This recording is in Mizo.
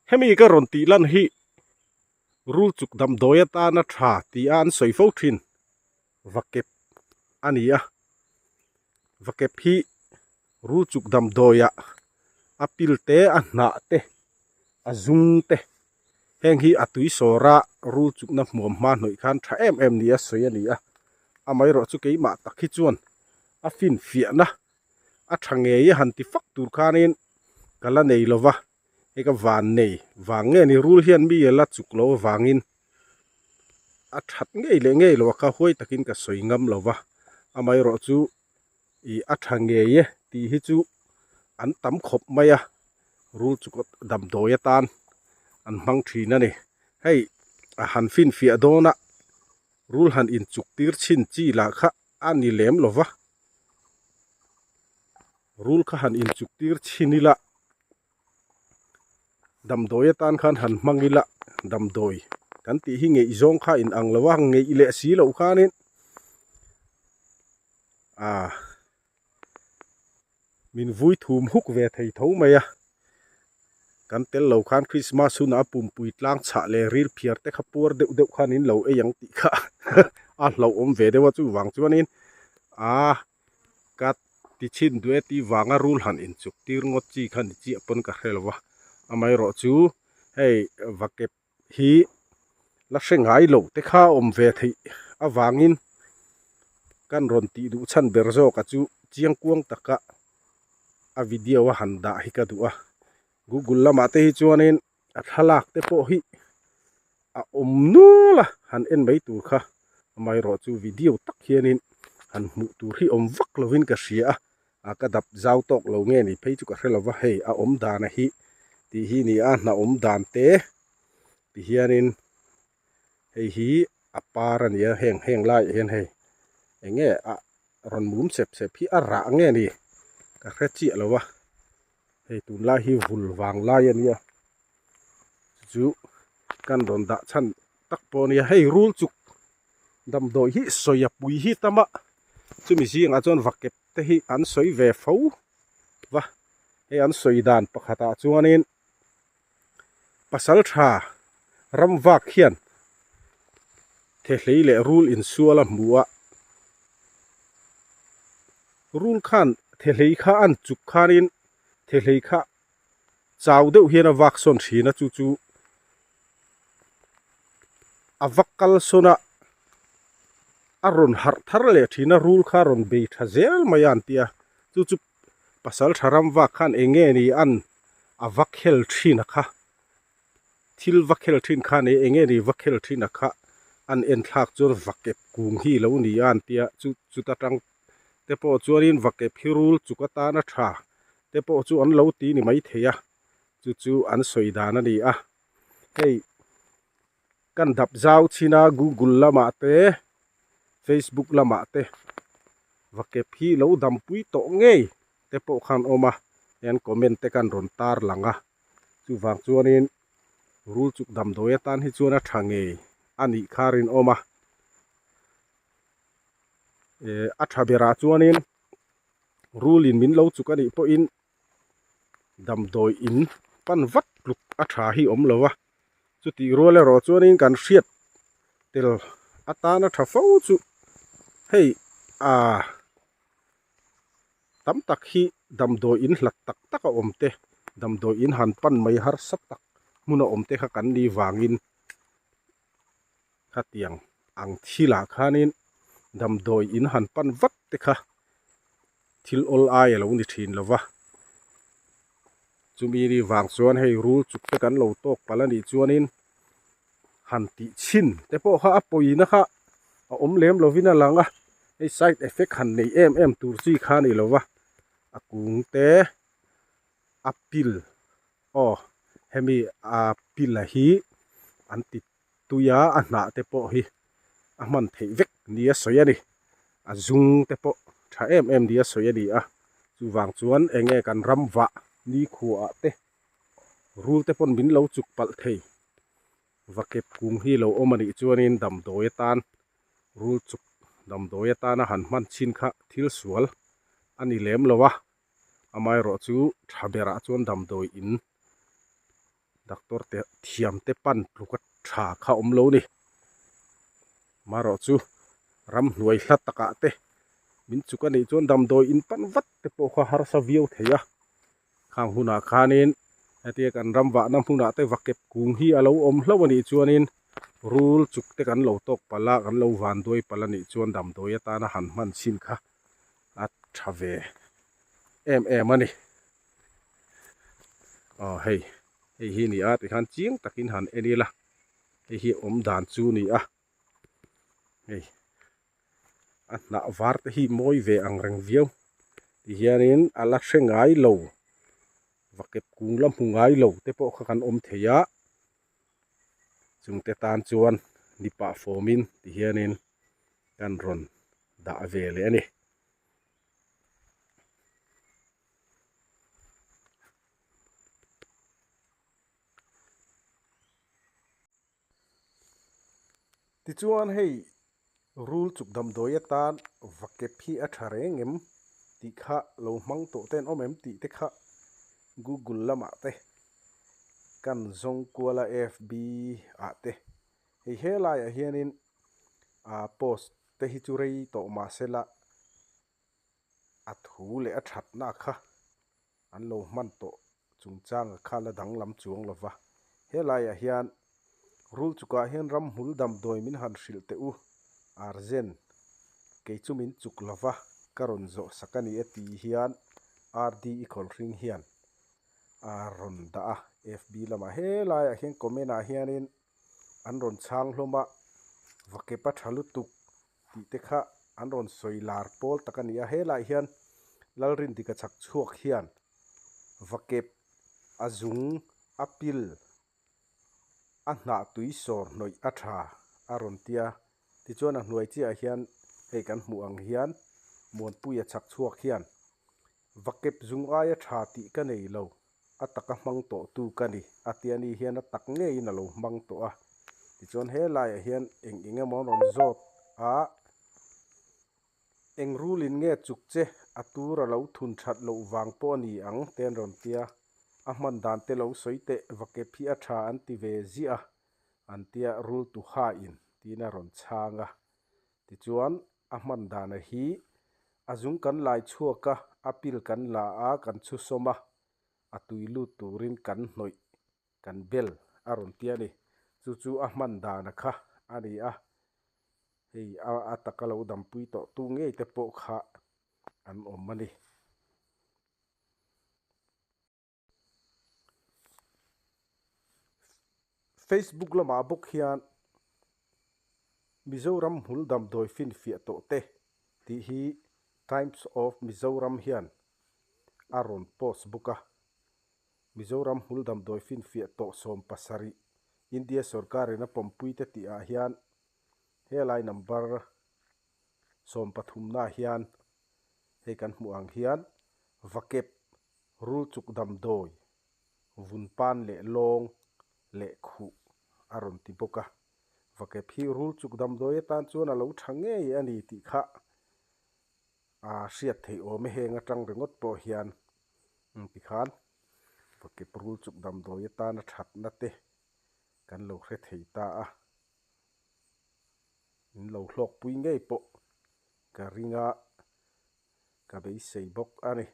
Hemi ka rawn tih lan hi rul chuk damdawi atana tha tih a an sawi fo thin vakep a ni a vakep hi rul chuk damdawiah a pil te a hnah te a zum te heng hi a tui sawra rul chukna hmuam hma hnawih khan tha em em ni a sawi a ni a amaherawh chu keimah tak hi chuan a finfiahna a tha ngei a han ti fak tur khanin ka la nei lova hei ka van nei vang nge ni rul hian mi a la chuk loh avangin a that ngei leh ngei loh a kha huai takin ka sawi ngam lova amaherawh chu ih a tha ngei e tih hi chu an tam khawp mai a rul chu damdawi atan an hmang thin a ni hei a han finfiah dawn a rul han inchuk tir chhin chi lah kha a ni lem lova rul kha han inchuk tir chhin ila damdawi atan khan han hmang ila damdawi kan tih hi ngeih zawng kha in ang lo a ngeih leh si loh khanin ah min vui thum huk ve thei tho mai a kan tel lo khan Christmas hunah a pumpui tlang chhah leh ril phiar te kha puar deuh deuh khan in lo ei ang tih kha a hlauhawm ve deuh a chuvang chuanin ah ka ti chhin duh e tih vanga rul han inchuk tir ngawt chi kha ni chiah pawn ka hre lo va amaherawh chu hei vakep hi la hre ngai lo te kha awm ve theih avangin kan rawn tih duh chhan ber zawk a chu chiang kuang taka a video a han dah hi ka duh a google lamah te hi chuanin a thlalak te pawh hi a awm nual a han en mai tur kha amaherawh chu video tak hianin han hmuh tur hi awm vak lovin ka hria a a ka dap zau tawk lo nge ni phei chu ka hre lova hei a awm dan a hi tih hi ni a hna awm dan te ti hianin hei hi a par a ni a heng heng laiah hian hei eng nge a rawn mum sep sep hi a rah nge ni ka hre chiah lo a hei tunlai hi vul vang lai a nia chu kan rawn dah chhan tak pawh a nia hei rul chuk damdawi hi sawi a pui hi tam a chumi zingah chuan vakep te hi an sawi ve fo va hei an sawi dan pakhatah chuanin pasal tha ram vak hian thehlei leh rul insual a hmu a rul khan thehlei kha an chuk khanin thehlei kha chau deuh hian a vak sawn thin a chu chu a va kal sawn a a rawn harh thar leh thin a rul kha a rawn bei tha zel mai a an ti a chu chu pasal tha ram vak khan eng nge ni an a va khel thin a kha thil va khel thin kha ni eng nge ni va khel thin a kha an en thlak chuan vakep kung hi lo ni a an ti a chu chuta tang te pawh chuanin vakep hi rul chuk atana tha te pawh chu an lo ti ni maithei a chu chu an sawi dan a ni a hei kan dap zau chhin a google lamah te facebook lamah te vakep hi lo dampui tawh ngei te pawh khan awm a hian comment te kan rawn tar lang a chuvang chuanin rul chuk damdawi atan hi chuan a tha ngei a nih kha rinawm a eh a tha berah chuanin rul in min lo chuk a nih pawhin damdawi in pan vat tluk a tha hi awm lo a chutih rual erawh chuanin kan hriat tel atana tha fo chu hei ah tam tak hi damdawi in hlat tak tak a awm te damdawi in han pan mai harsa tak hmun a awm te kha kan ni vangin khatiang ang thilah khanin damdawi in han pan vat te kha thil awl ai a lo ni thin lo va chumi ni vang chuan hei rul chuk te kan lo tawk palh a nih chuanin han tih chhin te pawh kha a pawina kha a awm lem lovin a lang a hei side effect han nei em em tur chi kha a ni lo va a kung te a pil aw hemi a pil a hi an ti tui a a hnah te pawh hi a hman theih vek nia sawi a ni a zung te pawh tha em em nia sawi a ni a chuvang chuan eng nge kan ram vah nikhua ah te rul te pawn min lo chuk palh thei vakep kung hi lo awm a nih chuanin damdawi atan rul chuk damdawi atana han hman chin kha thil sual a ni lem lo a amaherawh chu tha berah chuan damdawi in. Doctor te thiam te pan tluka tha kha awm lo ni. Marawh chu ramhnuai hla takah te min chuk a nih chuan damdawi in pan vat te pawh kha harsa viau thei a. Khang hunah khanin hetia kan ram vahna hmunah te vakep kung hi a lo awm hlauh a nih chuanin rul chuk te kan lo tawk palh a, kan lo vanduai palh a nih chuan damdawi atana han hman chhin kha a tha ve em em a ni. Aw hei, hei hi ni a tikhan chiang takin han en ila hei hi awm dan chu ni a hei a hnah var te hi mawi ve ang reng viau ti hianin a la hre ngai lo vakep kung la hmu ngai lo te pawh kha kan awm thei a chungte tan chuan ni pah fawmin ti hianin kan rawn dah ve leh a ni. Tichuan hei rul chuk damdawi atan vakep hi a tha reng em tih kha lo hmang tawh te an awm em tih te kha Google lamah te kan zawng kual a FB ah te hei helaiah hianin ah post te hi chu rei tawh mahsela a thu leh a thatna kha an lo hman tawh chungchanga kha la danglam chuang lo va. Helaiah hian rul chukah hian ramhmul damdawi min han hrilh teh u, Arzen, kei chu min chuk lo va, ka rawn zawh sak a ni e tih hian RD i khawlhring hian a rawn dah a. FB lamah helaiah hian comment ah hianin an rawn chhang hlawm a, Vakepa tha lutuk tih te kha an rawn sawi lar pawl tak a ni a. Helaiah hian Lalrindika chhak chhuak hian Vakep, a zung, a pil, a hnah tui sawr hnawih a tha a rawn ti a. Tichuan a hnuai chiahah hian hei kan hmuh ang hian Muanpuia chhak chhuak hian Vakep zung aia tha tih ka nei lo, a taka hmang tawh tu ka ni a ti a ni hian a tak ngeiin a lo hmang tawh a. Tichuan helaiah hian eng eng emaw an rawn zawt a. Eng rulin nge chuk che a tur a lo thun that loh vang pawh a ni ang te an rawn tia. A hman dan te lo sawi teh vakep hi a tha an ti ve ziah a, an tia rul tu ha in tiin a rawn chhang a. Tichuan a hman dana hi a zung kan lai chhuak a, a pil kan la a, kan chhusawm a, a tui lut turin kan hnawih kan bel a rawn ti a ni. Chu chu a hman dana kha a ni a, hei a a taka lo dampui tawh tu ngei te pawh kha an awm a ni. Facebook lamah bawk hian Mizoram hmul damdawi finfiah tawh te tih hi Times of Mizoram hian a rawn post bawk a. Mizoram hmul damdawi finfiah tawh 70 India sorkarin a pawmpuite tihah hian helai number 13 na hian hei kan hmuh ang hian vakep rul chuk damdawi vunpan leh lawng leh khuh a rawn ti bawk a. Vakep hi rul chuk damdawi atan chuan a lo tha ngei a ni tih kha a hriat theih awm e heng atang ringawt pawh hian tikhan vakep rul chuk damdawi atana thatna te kan lo hre thei ta a, min lo hlawkpui ngei pawh ka ring a, ka beisei bawk a ni.